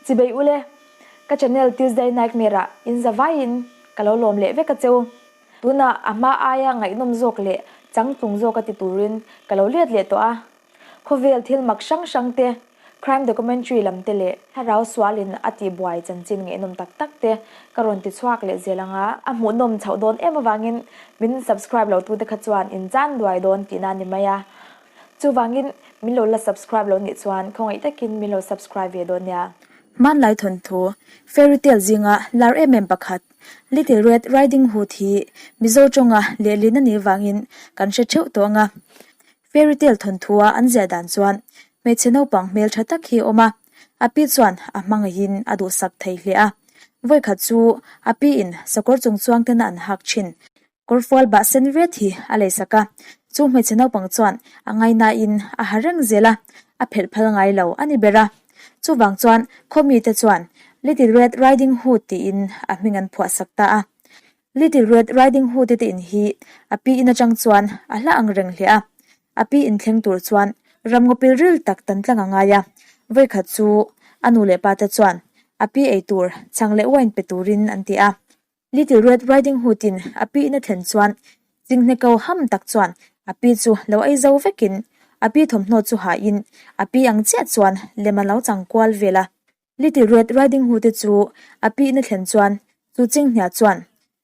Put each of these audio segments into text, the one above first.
Chibei ule, ka channel Tuesday Nightmare ah in za vaiin ka lo lawm leh vek a cheu. Tunah a hma aia ngaihnawm zawk leh changtlung zawk a ti turin ka lo let leh tawh a. Khawvel thil mak hrang hrang te, crime documentary lam te leh thlarau sualin a tihbuai chanchin ngaihnawm tak tak te ka rawn ti chhuak leh zel ang a. A hmuhnawm chhoh dawn em avangin min subscribe lo tute kha chuan in chan duai dawn tihna a ni mai a. Chuvangin min lo la subscribe lo nih chuan khawngaih takin min lo subscribe ve dawn nia. Hmanlai thawnthu, fairy tale zinga lar em em pakhat, Little Red Riding Hood hi Mizo tawnga lehlin a nih vangin kan hre theuh tawh ang a. Fairy tale thawnthua an ziah dan chuan hmeichhe naupang hmel tha tak hi a awm a, a pi chuan a hmangaihin a duhsak thei hle a. Vawikhat chu a piin sakawr chung chuang tena an hak thin. Kawrfual bah sen ret hi a lei sak a, chu hmeichhe naupang chuan a ngainain a ha reng zel a, a phelh phal ngai lo a ni ber a. Chuvang chuan khaw mite chuan Little Red Riding Hood tiin a hming an phuah sak ta a. Little Red Riding Hood te in hi a pi in atang chuan a hla ang reng hle a, a pi in thleng tur chuan ramngaw pil ril tak tan tlang a ngai a. Vawikhat chu a nu leh pa te chuan a pi ei tur chhang leh wine pe turin an ti a. Little Red Riding Hood in a pi in a thlen chuan chinghne ko ham tak chuan a pi chu lo ei zo vekin a pi thawmhnaw chu hahin a pi ang chiah chuan lem a lo chang kual vel a. Little Red Riding Hood te chu a pi in a thlen chuan chu chinghne chuan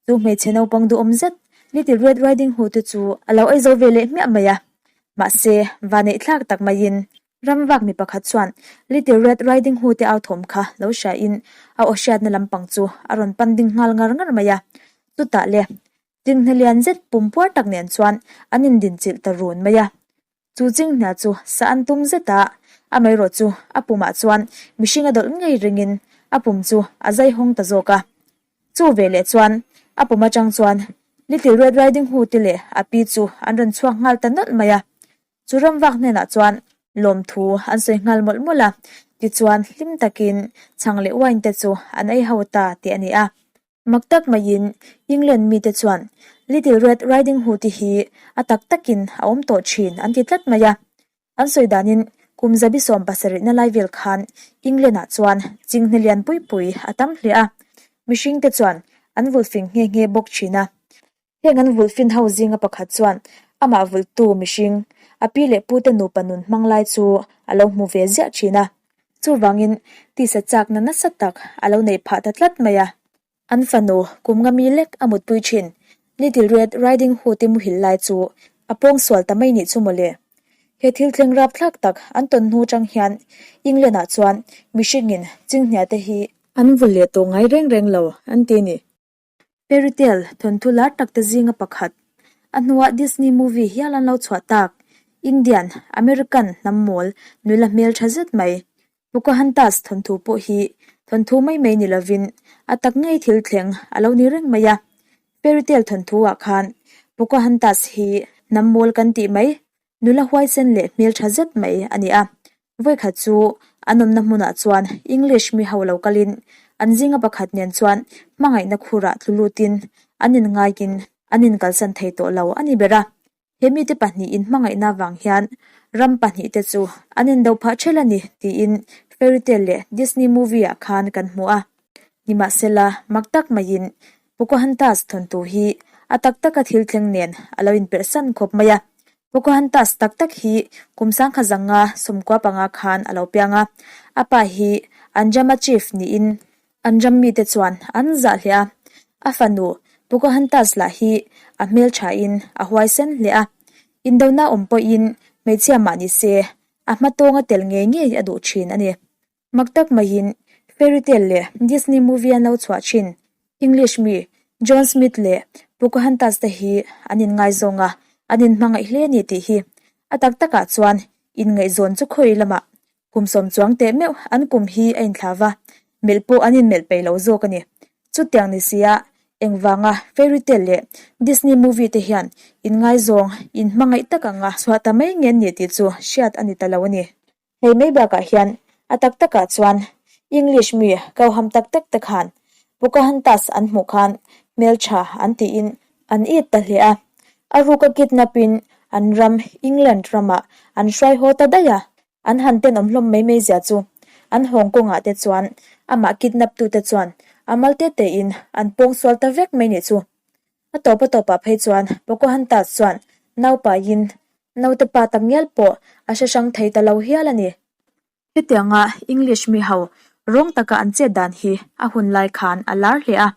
chu hmeichhe naupang duhawm zet Little Red Riding Hood te chu a lo ei zo ve leh hmiah mai a. Mahse, vaneih thlak tak maiin Ramvak mi pakhat chuan Little Red Riding Hood te au thawm kha lo hria in a aw hriatna lampang chu a rawn pan ding nghal ngar ngar mai a. Chutah le, chinghne lian zet pum puar tak nen chuan an indinchilh ta run mai a. Chu chinghne chu sa an tum zet a, amaherawh chu a pumah chuan mihring a dawlh ngei ringin a pum chu a zai hawng ta zawk a. Chu veleh chuan a pum atang chuan Little Red Riding Hood te leh a pi chu an rawn chhuak nghal ta nawlh mai a. Chu ramvak hnenah chuan lawmthu an sawi nghal mawlh mawlh a, tichuan hlim takin chhang leh wine te chu an ei ho ta tih a ni a. Mak tak maiin England mite chuan Little Red Riding Hood-i hi a tak takin a awm tawh thin an ti tlat mai a. An sawi danin kum zabi 17 na lai vel khan England-ah chuan chinghne lian pui pui a tam hle a, mihringte chuan an vulhfing nghe nghe bawk thin a. Heng an vulhfin ho zinga pakhat chuan amah vulhtu mihring, a pi leh pute nupa nun hmang lai chu a lo hmu ve ziah thin a. Chuvangin tisa chakna nasa tak a lo neih phah ta tlat mai a. An fanu kum nga mi lek a mutpui thin. Little Red Riding Hood-i muhil lai chu a pawng sual ta mai nih chu mawle. He thil thleng rapthlak tak an tawn hnu chang hian England-ah chuan mihringin chinghnia te hi an vulh leh tawh ngai reng reng lo an ti a ni. Fairy tale thawnthu lar tak te zinga pakhat, a hnuah Disney movie hial an lo chhuah tak, Indian, American hnam mawl nula hmel tha zet mai, Pocahontas thawnthu pawh hi thawnthu mai mai ni lovin a tak ngei thil thleng a lo ni reng mai a. Fairy tale thawnthu ah khan Pocahontas hi hnam mawl kan tih mai, nula huaisen leh hmel tha zet mai a ni a. Vawikhat chu an awmna hmunah chuan English mi ho lo kalin an zinga pakhat nen chuan hmangaihna khurah tlu lutin an inngaiin an inkalsan thei tawh lo a ni ber a. He mite pahnihin hmangaihna vang hian ram pahnihte chu an indo phah ṭhel a ni tiin fairy tale leh Disney movie ah khan kan hmu a. Nimahsela, mak tak maiin Pocahontas thawnthu hi a tak taka thil thleng nen a lo inperhsan khawp mai a. Pocahontas tak tak hi kum sangkha zanga 15 khan a lo piang a, a pa hi Anjama chief niin an ram mite chuan an zah hle a. A fanu Pocahontas lah hi a hmelthain a huaisen hle a, indona awm pawhin hmeichhia mah ni se a hmatawnga tel ngei ngei a duh thin a ni. Mak tak maiin fairy tale leh Disney movie an lo chhuah thin. English mi John Smith leh Pocahontas te hi an inngaizawng a, an inhmangaih hle a ni tih hi. A tak takah chuan inngaihzawn chu khawi lamah kum sawm chuang teh meuh an kum hi a inthla va, melh pawh an inmelh peih lo zawk a ni. Chutiang ni sia engvanga fairy tale leh Disney movie te hian inngaizawng inhmangaih tak anga chhuah ta mai nge an nih tih chu hriat a ni ta lo a ni. Hei mai bakah hian a tak takah chuan English mi koham tak tak te khan Pocahontas an hmuh khan hmeltha an tiin an it ta hle a. A ruka kidnap in an ram England ramah an hruai haw ta daih a, an han tenawm hlawm mai mai zia chu. An Hong Kong ah te chuan amah kidnap tute chuan a mal te te in an pawng sual ta vek mai nih chu. A tawp a tawpah phei chuan Pocahontas chuan naupaiin naute pa tak ngial pawh a hre hrang thei ta lo hial a ni. Hetianga English mi ho rawng taka an chet dan hi a hun lai khan a lar hle a,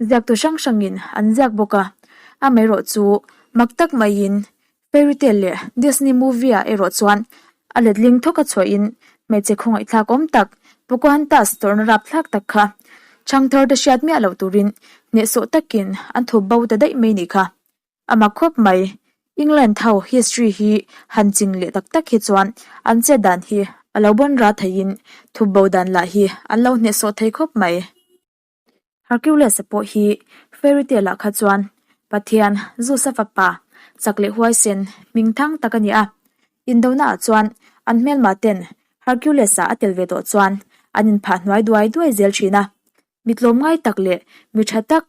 ziaktu hrang hrangin an ziak bawk a, amaherawh chu mak tak maiin fairy tale leh Disney movie ah erawh chuan a letling thawk a chhuahin hmeichhe khawngaihthlak awm tak Pocahontas tawrhna rapthlak tak kha chhangthar te hriat miah loh turin hnehsawh takin an thup bo ta daih mai nih kha. A mak khawp mai. England ho history hi han ching leh tak tak hi chuan an chet dan hi a lo bawn ra theiin thup bo dan lah hi an lo hnehsawh thei khawp mai. Hercules-a pawh hi fairy tale ah kha chuan Pathian Zeus-a fapa chak leh huaisen hming thang tak a ni a. Indona ah chuan an hmelma ten Hercules-a a tel ve tawh chuan an inphah hnuai duai duai zel thin a. Mi tlawmngai tak leh mi tha tak,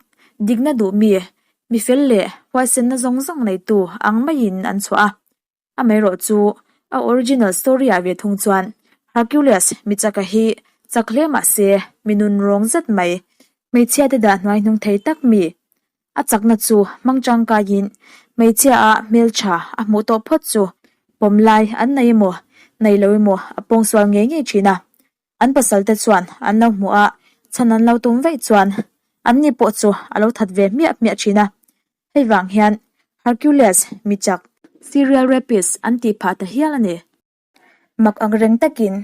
dikna duh mi, mi fel leh huaisenna zawng zawng neitu ang maiin an chhuah a. Amaherawh chu a original story ah ve thung chuan Hercules mi chaka hi chak hle mah se mi nun rawng zet mai, hmeichhia te dah hnuai hnung thei tak mi, a chakna chu hmang tangkaiin hmeichhia a hmeltha a hmuh tawh phawt chu pawm lai an nei emaw nei lo emaw a pawngsual ngei ngei thin a. An pasal te chuan an lo hmuh a, chhan an lo tum vaih chuan an ni pawh chu a lo that ve hmiah hmiah thin a. Hei vang hian Hercules mi chak, serial rapist an tih phah ta hial a ni. Mak ang reng takin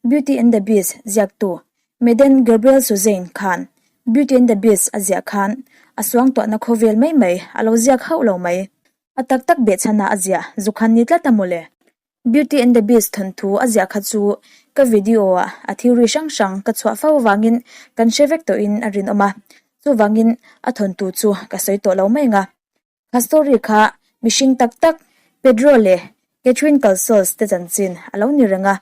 Beauty and the Beast ziaktu Madden Gabriel Suzane khan Beauty and the Beast a ziah khan a suangtuahna khawvel mai mai a lo ziak hauh lo mai. A tak tak behchhana a ziah zukhan ni tlat a mawle. Beauty and the Beast thawnthu a ziah kha chu ka video ah a theory hrang hrang ka chhuah fo avangin kan hre vek tawhin a rinawm a, chuvangin a thawnthu chu ka sawi tawh lo mai ang a. Kha story kha mihring tak tak Pedro leh Catherine Calsos te chanchin a lo ni reng a.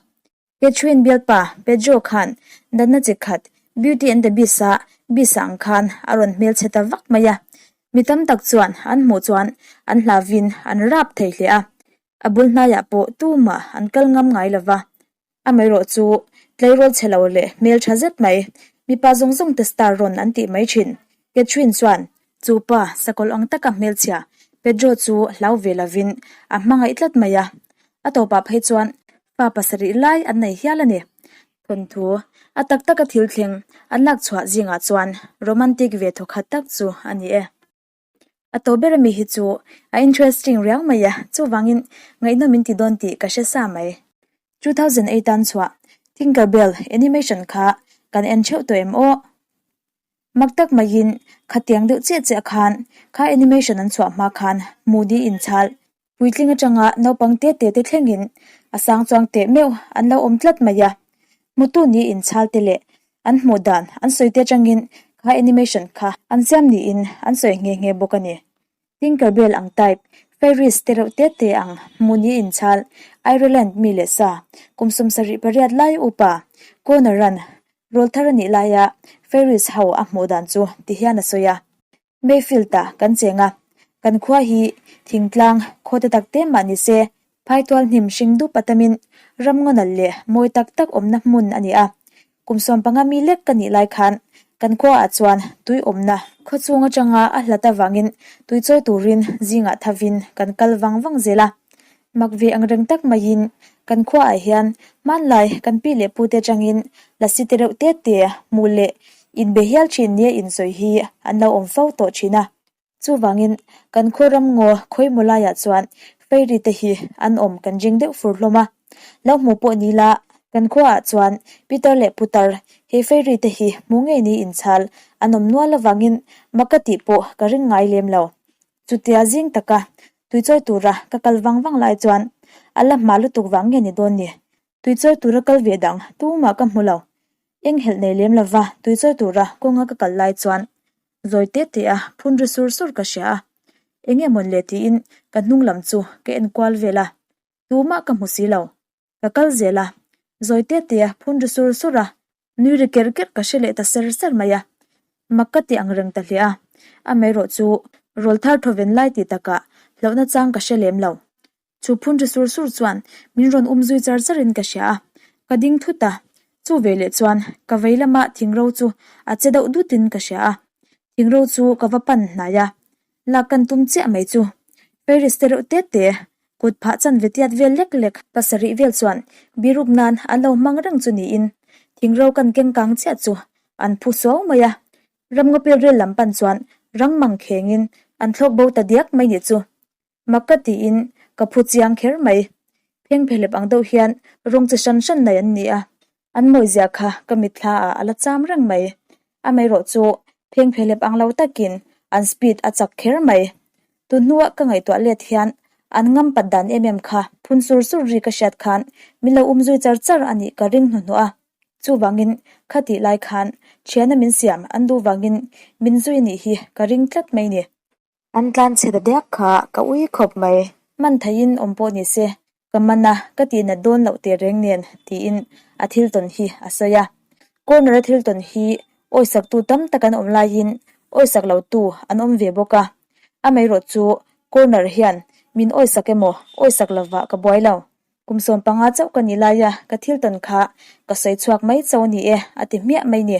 Catherine bialpa Pedro khan natna chi khat Beauty and the Beast a Beast ang khan a rawn hmelchhe ta vak mai a. Mi tam tak chuan an hmuh chuan an hlavin an rap thei hle a. A bul hnaiah pawh tumah an kal ngam ngai lo va. Amaherawh chu tleirawl chhe lo leh hmeltha zet mai mipa zawng zawng te star rawn an tih mai thin. Catherine chuan chu pa sakawlh ang taka hmelchhia Pedro chu hlau ve lovin a hmangaih tlat mai a. A tawpah phei chuan Fa pasarih lai an nei hial a ni. Thawnthu, a tak taka thil thleng an lak chhuah zingah chuan romantic ve thawkhat tak chu a ni e. A to ber ami hi chu a interesting riau mai a, chuvangin ngaihnawm in ti dawn tih ka hre sa mai. 2008 an chhuah Tinker Bell animation kha kan en theuh tawh em aw? Mak tak maiin khatiang deuh chiah chiah khan kha animation an chhuah hma khan Moody inchhal Puitling atanga naupang te te te thlengin a sang chuang teh meuh an lo awm tlat mai a. Hmutu ni inchhal te leh an hmuh dan an sawi te atangin kha animation kha an siam niin an sawi nghe nghe bawk a ni. Tinker Bell ang type, Fairies te reuh te te ang hmuh ni inchhal, Ireland mi leh sa, kum 78 lai upa, Conor-a'n rawlthar a nih laia Fairies ho a hmuh dan chu ti hian a sawi a. Mayfield-ah kan cheng a, kan khua hi thingtlang khaw te tak te mah ni se, phaitual hnim hring dup a tamin ramngawnal leh mawi tak tak awmna hmun a ni a. Kum 15 mi lek ka nih lai khan kan khuaah chuan tui awmna khaw chung atanga a hlat avangin tui chawi turin zingah thavin kan kal vang vang zel a. Mak ve ang reng tak maiin kan khuaah hian hmanlai kan pi leh pute atangin lasi te reuh te te hmuh leh inbe hial thin nia insawi hi an lo awm fo tawh thin a. Chuvangin kan khaw ramngaw khawimaw laiah chuan fairy te hi an awm kan ring deuh fur hlawm a. Lo hmuh pawh ni la kan khuaah chuan Peter leh Putar he fairy te hi hmuh ngei ni inchhal an awm nual avangin mak ka tih pawh ka ring ngai lem lo. Chutia zing taka tuichawi tura ka kal vang vang lai chuan a la hma lutuk vang nge ni dawn ni? Tuichawi tura kal ve dang tumah ka hmu lo. Eng helh nei lem lova tuichawi tura kawnga ka kal lai chuan zawi te te a phun ri sur sur ka hria a. Eng nge mawn le tiin ka hnung lam chu ka en kual vel a, tumah ka hmu si lo. Ka kal zel a, zawi te te a phun ri sur sur a, nui ri kerh kerh ka hre leh ta ser ser mai a. Mak ka ti ang reng ta hle a, amaherawh chu rawl thar thawven lai tih takah hlauhna chang ka hre lem lo. Chu phun ri sur sur chuan min rawn um zui char char in ka hria a, ka ding thut a. Chu veleh chuan ka vei lama thingro chu a che deuh dutin ka hria a, thingro chu ka va pan hnai a, lak kan tum chiah mai chu. Paris te reuh te te, kut phah chan ve tiat vel lek lek pasarih vel chuan biruk nan an lo hmang reng chu niin thingro kan keng kang chiah chu an phu suau mai a. Ramngawpil rel lam pan chuan rang mang khengin an thlawk bo ta diak mai nih chu. Mak ka tiin ka phu chiang kher mai. Pheng phelep ang deuh hian rawng chi hran hran nei an ni a, an mawizia kha ka mitthla ah a la cham reng mai. Amaherawh chu pheng phelep ang lo takin an speed a chak kher mai. Tun hnua ka ngaihtuah let hian an ngam pat dan em em kha phun sur sur ri ka hriat khan min lo um zui char char a nih ka ring hnuhnawh a. Chuvangin khatih lai khan thiana min siam an duh vangin min zui a nih hi ka ring tlat mai ni. An tlan chhe ta diak kha ka ui khawp mai. Man theiin awm pawh ni se, ka man a, ka tih nat dawn loh teh reng nen, tiin a thil tawn hi a sawi a. Corner a thil tawn hi awisaktu tam tak an awm laiin awisak lotu an awm ve bawk a. Amaherawh chu corner hian min awisak emaw awisak lovah ka buai lo. Kum 15 chauh ka nih laia ka thil tawn kha ka sawi chhuak mai chauh a ni e, a ti hmiah mai ni.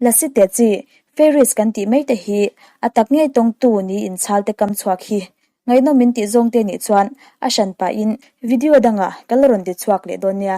Lasi te chi, Fairies kan tih mai te hi a tak ngei tawngtu niin chhal te kam chhuak hi ngaihnawm min tih zawng te nih chuan a hran pahin video dangah ka la rawn ti chhuak leh dawn nia.